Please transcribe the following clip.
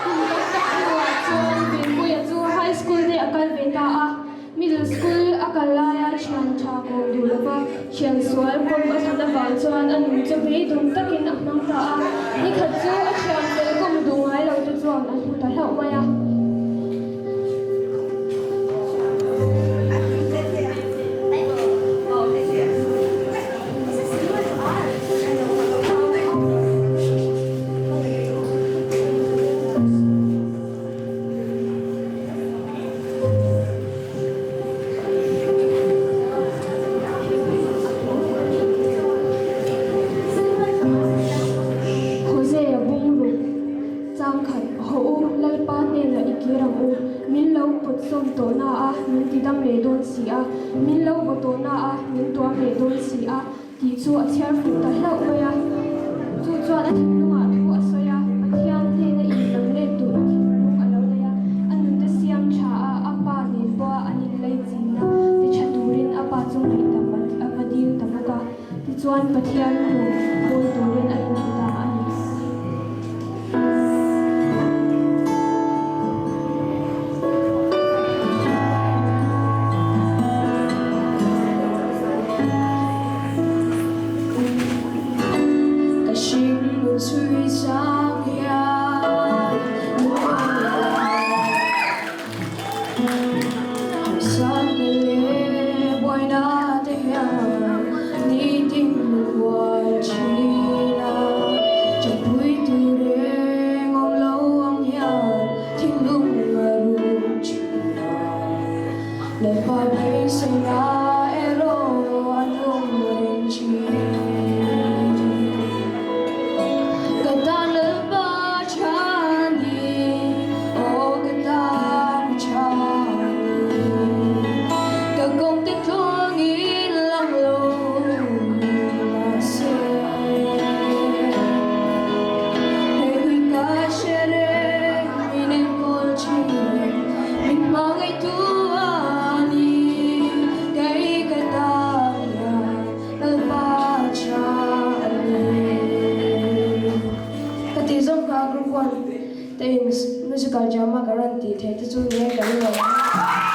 Kum tam tak hnuah chuan Venpuia chu high school te a kal ve ta a. Middle school a kal laia thian tha kawm duh lova thian sual kawm a thlan avang chuan a nun chu beidawng takin a hmang ta a. Nikhat chu a thian fel kawm duh ngai lo te chuan an hmu ta hlauh mai a. Hosea bungruk changkhat haw u, Lalpa hnenah i kir ang u, min lo pawt sawm tawh na a, min ti dam leh dawn si a, min lo vaw tawh na a, min tuam leh dawn si a, tih chu a chhiar fuh ta hlauh mai a. Chu chuan a thinlungah thu a sawi a, Pathian hnena inlam let duhna thinlung a lo nei a, a nute siam tha a, a pa nen pawha an inlei chinna ti tha turin a pa chu ngaihdam a va dil ta bawk a. Tichuan Pathian rawng bawl turin a inti ta a ni. Ka hringnun chhui chang hian Harsatna leh buaina te hian nitin min hual thin a, Tanpui tur reng awm lo ang hian thinlung a rum thin a. Lalpa beiseina erawh a nung reng thin. Ka tan Lalpa tha ni, aw ka tan tha ni. Te in musical drama ka rawn tih theih te chu ni e ka ring lo.